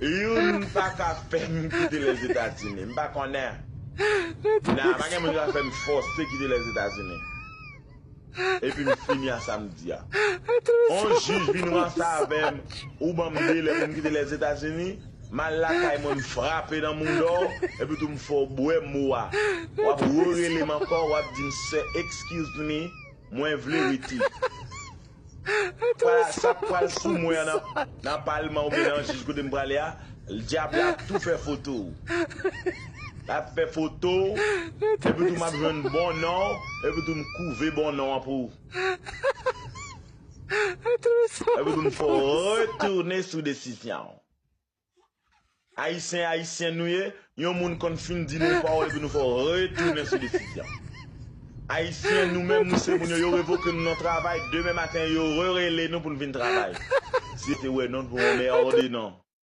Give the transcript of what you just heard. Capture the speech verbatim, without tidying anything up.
Youn pa ka fè m kite Lèzetazini. M pa konnen. Nan, pa gen moun ki ka fè m fòse kite Lèzetazini. Epi m fini a sa m di a. On jij vin ranse avè m, ou ban m delè pou m kite Lèzetazini, m al lakay mwen, m frape nan mounda w, epi tou m fè w bwè mo a. W ap rerele m ankò, w ap di m, "Sir, excuse me, mwen vle rete." Pral, sa k pral sou mwen an nan, nan palman oubyen nan jij kote m prale a, dyab la ap tou fè foto w. L ap fè foto w, epi tou m ap jwenn bon non, epi tou m kouve bon non an pou ou. Epi tou m fè w retounen sou desizyon w. Ayisyen, Ayisyen nou ye, yon moun konn fin di nou yon pawòl epi nou fè w retounen sou desizyon. Ayisyen, nou menm, nou se moun yo, yo revoke nou nan travay, demen maten, yo rerele nou pou n vin travay. Si yo te wè nou, nou te mède non.